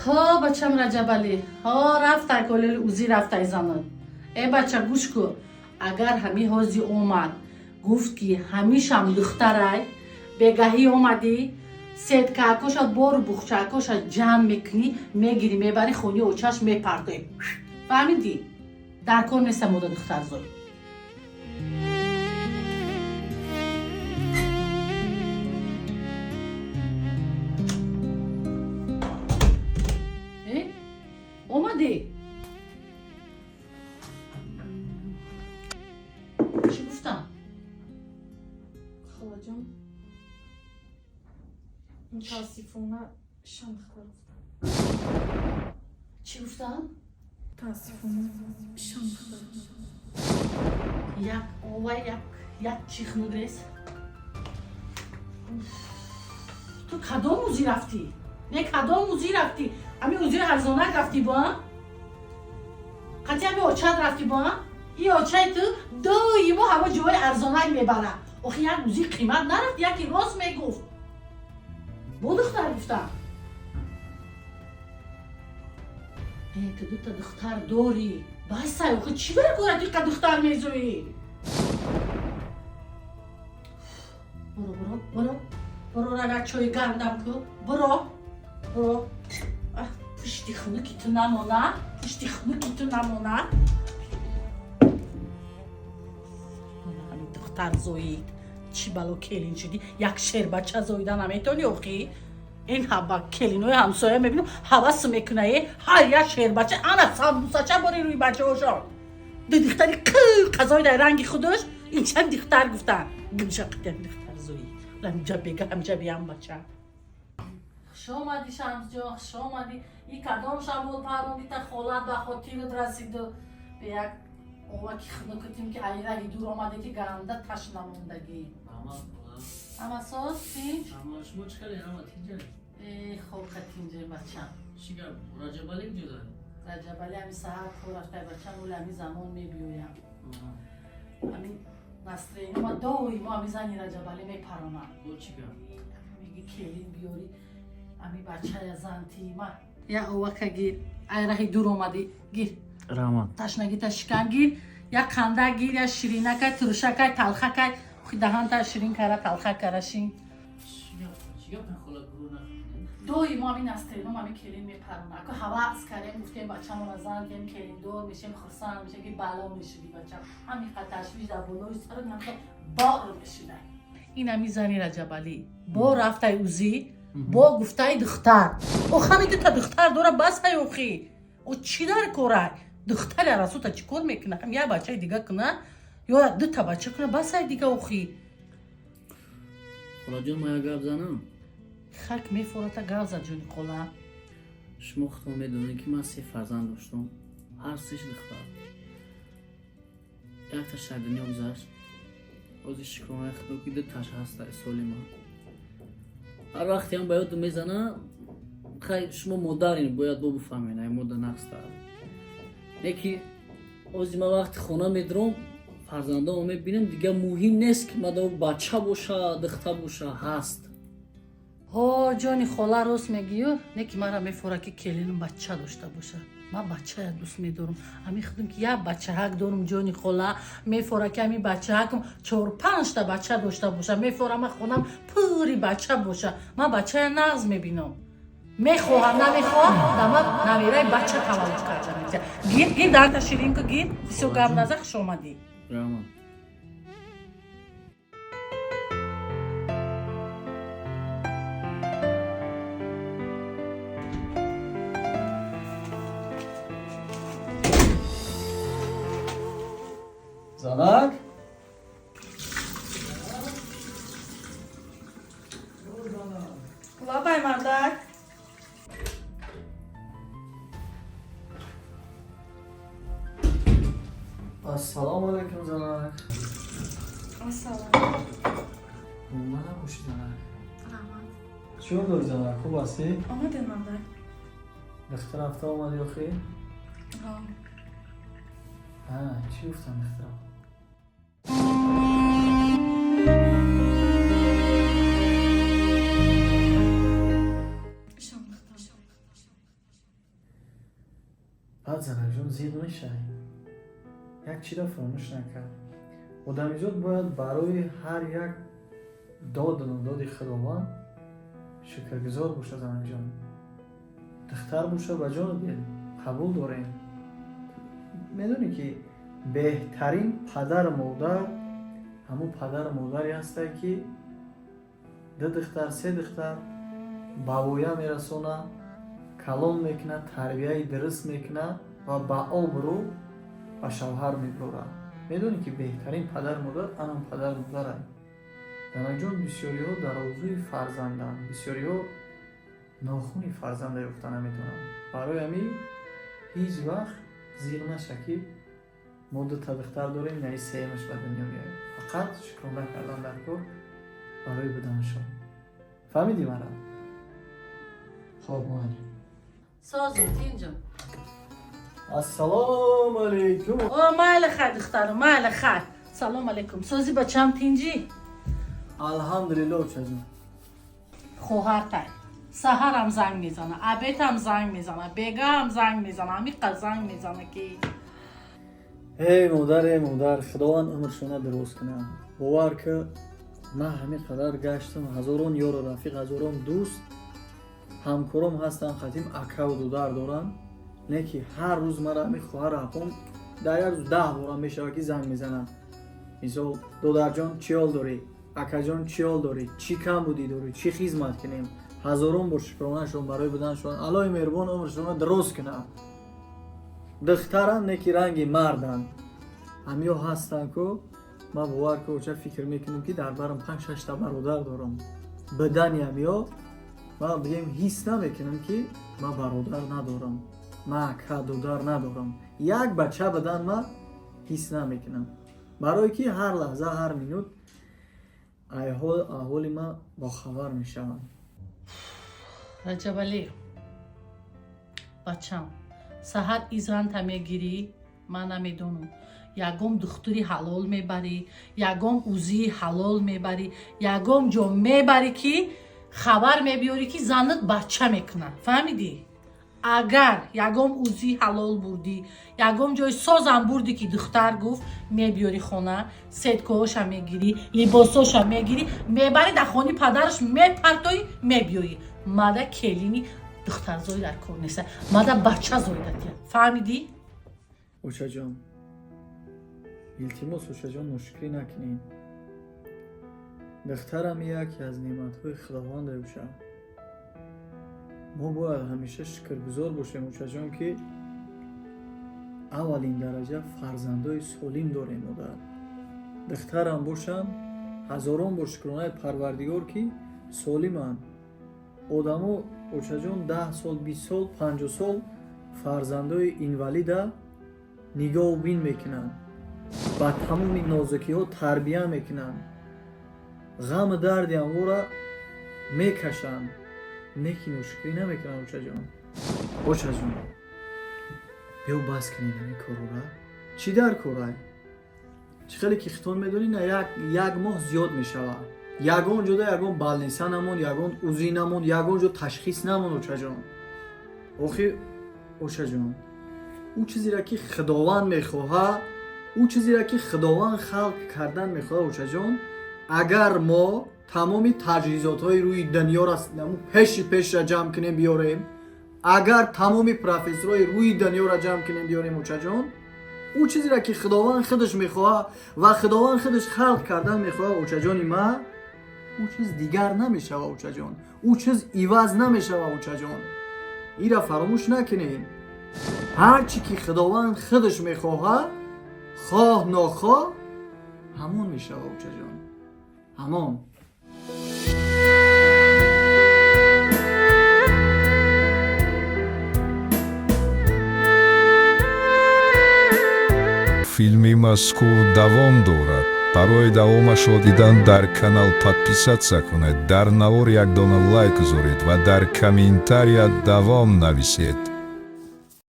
Ҳо, бачам Раҷабалӣ, ҳо, рафтай колели узи рафтай занат. Э, бача, гӯш ку, агар ҳами ҳози омад, гуфт ки ҳамишам духтарай, бегаҳӣ омадӣ, сеткаакоша бору буғчаакоша ҷамъ мекунӣ, мегирӣ, мебарӣ хони очаш мепартоӣ. Фаҳмидӣ? Дар кор неста мода духтарзой. Э? Омадӣ? Чӣ гуфтам? Холаҷон, мутаассифона шамхтар гуфтам. Чӣ гуфтам? Мутаассифона шамхтар. Як ова, як чихну грес. Ту кадом узӣ рафтӣ? Не, кадом узӣ рафтӣ? Ами узии арзонак рафтӣ бо? Қатъи ами очат рафтӣ бо? И очаи ту доимо ҳама ҷои арзонак мебара. Охи як узии қимат нарафт, яке рост мегуфт. Бо духтар гуфтам. Э, ту дута духтар дорӣ. Басай, охи чӣ баркора ту иқа духтар мезоӣ? Буро, буро, буро. Буро, рага чойи гарм дам ку. Буро. Буро. Ах, пушти хунуки ту намона. Пушти хунуки ту намона. Ҳамин духтар зоид. Чӣ бало келин шудӣ? Як шербача зоида наметонӣ охи? Ин ҳаба келинои ҳамсоя мебинам, ҳавас мекуна, е, ҳар як шербача, ана самбусача бори рӯи бачаҳошон. Ду духтари қазои дар ранги худаш, инча духтар гуфтан. Гимша қитям духтар зоид. Ҳамҷа бега, ҳамҷа биям бача. Хуш омадӣ, Шамсҷон, хуш омадӣ. И кадом шамол парондӣ та холат ба хотират расиду бе як оваки хунукутим ки ай раҳи дур омадӣ ки ганда ташна мондагӣ. Ҳама соз, тинч? Ҳама шумо чӣ кардед? Ҳама тинҷа? Э, хока тинҷе, бачам. Чӣ гап? Раҷабалӣ куҷо? Раҷабалӣ ҳами саҳар кор рафтай, бачам, оли ҳами замон мебиёям. Ҳамин настроение ма доимо ҳами зани Раҷабалӣ мепаронам. Бо чӣ гап? Меги келин биёри, ҳами бачая зантима. Я овака гир, ай раҳи дур омадӣ, гир. Раҳмат. Ташнагита шикан гир, як қанда гир, як ширинакай, турушакай, талхакай, хи даҳанта ширин кара, талха кара шин. Чӣ гап? Чӣ гап хола гурӯ нахӯрдед? Доимо ҳамин настроение ҳами келин мепарона. Ако ҳавас кардем, гуфтем бачамона зан кем, келиндор мешем, хурсанд мешем, ки бало мешуди бачам. Ҳамин қад ташвиш дар болои сарат ҳамхе бор мешуда. Ин ҳами зани Раҷабалӣ. Бо рафтай узӣ, бо гуфтаи духтар. Ох, ҳамин дута духтар дора, басай охи. О, чӣ дар корай? Духтари арасута чӣ кор мекуна? Ҳам як бачаи дига куна, ё дута бача куна, басай дига охи. Холаҷон, ман як гап занам? Хак мефората гап зад, ҷони хола. Шумо худтон медонед ки ман се фарзанд доштам, ҳар сеш духтар. Якташ дар дунё гузашт. Ҳозир шукронаи худо ки дуташ ҳаста соли ман. Ҳар вақте ҳам ба ёдум мезана, хай шумо модарин, бояд бо бифаҳмед, ай мода нақста. Не ки ҳозир ман вақти хона медурам, фарзандомо мебинам, дигар муҳим нест ки мада бача боша, духта боша, ҳаст. Ҳо, ҷони хола, рост мегӯю, не ки мара мефора ки келинам бача дошта боша. Ман бачая дӯст медорам. Ҳамин худам ки як бачаҳак дорам, ҷони хола, мефора ки ҳамин бачаҳакам чор панҷта бача дошта боша. Мефора ман хонам пури бача боша. Ман бачая нағз мебинам. Мехоҳам, намехоҳам, да ман навираи бача таваллуд карда метия. Гир, гир, дарта ширин ку, гир. Бисёр гап наза, хуш омадӣ. Раҳмат. Занак? Лабай, мардак. Ассалому алайкум, занак. Ассалом. Монда набошӣ, занак. Раҳмат. Чӣ дорӣ, занак? Хуб ҳастӣ? Омадем, мардак. Духтар рафта омадӣ охӣ? Ҳо. Ҳа, чӣ гуфтам духтарам? Шом духтар. Баъд, занакҷон, зиқ мешавӣ. Як чиро фаромӯш накард: одамизод бояд барои ҳар як доду нододи Худованд шукргузор боша. Занакҷон, духтар боша, ба ҷону дил қабул дорем. Медонӣ, ки беҳтарин падару модар ҳамун падару модаре ҳастае, ки ду духтар, се духтар ба воя мерасонад, калон мекунад, тарбияи дуруст мекунад ва ба обрӯ ба шавҳар мебурад. Медонӣ, ки беҳтарин падару модар анам падару модарай. Занакҷон, бисёриҳо дар орзуи фарзанданд, бисёриҳо нохуни фарзанда ёфта наметавонанд. Барои ҳамин ҳеҷ вақт зиқ наша, ки мо дута духтар дорем, наи сеюмаш ба дунё меояд. Фақат шукрона кардан дар кор барои буданашон. Фаҳмидӣ мара? Хоб, майли. Созу, тинҷум. Ассалому алайкум. О, майли, хай, духтарам, майли, хай. Салом алейкум. Сози, бачам, тинҷӣ? Алҳамдулилло, очаҷон. Хоҳартай саҳарам занг мезана, обедам занг мезана, бегаам занг мезана, ҳамиқа занг мезана, ки Эй модар, эй модар, Худованд умршона дуруст кунад. Бовар ки, ман ҳамин қадар гаштам, ҳазорон ёру рафиқ, ҳазорон дӯст, ҳамкором ҳастанд, қатим акаву дудар доранд, не ки ҳар рӯз мара ҳамин хоҳару апом дар як рӯз 10 бора мешавад, ки занг мезананд. Мисол: «Додарҷон, чӣ ҳол дорӣ? Акаҷон, чӣ ҳол дорӣ? Чӣ камбудӣ дорӣ? Чӣ хизмат кунем?» Ҳазорон бор шукронашон барои буданашон. Аллоҳи меҳрубон умршонро дуруст кунад. Духтаранд, не ки ранги марданд. Ҳамиё ҳастанд ку. Ман, бовар ку, оча, фикр мекунам, ки дар барам панҷ шашта бародар дорам. Бидани ҳамиё ман, бигем, ҳис намекунам, ки ман бародар надорам, ман ака додар надорам. Як бача бидан ман ҳис намекунам, барое ки ҳар лаҳза, ҳар минут аҳволи ман бохабар мешаванд. Раҷабалӣ, бачам, саҳар изанта мегирӣ, ман намедонам, ягон духтури ҳалол мебарӣ, ягон узии ҳалол мебарӣ, ягон ҷо мебарӣ, ки хабар мебиёрӣ, ки занат бача мекунад. Фаҳмидӣ? Агар ягон узии ҳалол бурдӣ, ягон ҷои созам бурдӣ, ки духтар гуфт, мебиёрӣ хона, сеткаҳоша мегирӣ, либосоша мегирӣ, мебарӣ, дар хони падараш мепартоӣ, мебиёӣ. Мада келини духтарзои дар кор неста, мада бача зоидатия. Фаҳмидӣ? Очаҷон, илтимос, очаҷон, ношукрӣ накунед. Духтарам яке аз неъматҳои Худованде бошад. Мо бояд ҳамеша шукргузор бошем, очаҷон, ки аввалин дараҷа фарзандои солим дорем. Модар, духтарам бошанд, ҳазорон бор шукронаи Парвардигор, ки солиманд. Одамо, очаҷон, 10 сол, 20 сол, 50 сол фарзандои инвалида нигоҳу бин мекунанд, ба тамоми нозукиҳо тарбия мекунанд, ғаму дарди амвора мекашанд, не ки ношукрӣ намекунанд. Очаҷон, очаҷон, биё, бас кунед ҳамин корора. Чӣ дар корай? Чӣ хеле ки хитон медонӣ, на як моҳ зиёд мешавад. Ягон ҷода ягон больница намонд, ягон УЗИ намонд, ягон ҷо ташхис намонд. Очаҷон, охир, очаҷон, ӯ чизеро, ки Худованд мехоҳад, ӯ чизеро, ки Худованд халқ кардан мехоҳад, очаҷон, агар мо тамоми таҷҳизотҳои рӯи дунёро пеши пешра ҷамъ кунем, биёрем, агар тамоми профессорҳои рӯи дунёро ҷамъ кунем, биёрем, очаҷон, ӯ чизеро, ки Худованд худаш мехоҳад ва Худованд худаш халқ кардан мехоҳад, очаҷони ман, ӯ чиз дигар намешавад. Очаҷон, ӯ чиз иваз намешавад. Очаҷон, ира фаромӯш накунед: ҳар чӣ ки Худованд худаш мехоҳад, хоҳ нохоҳ, ҳамон мешавад. Очаҷон, ҳамон. Филми мазкур давом дорад. Барои давомашро дидан дар канал подписаться кунед, дар навор як дона лайк гузоред ва дар комментария давом нависед.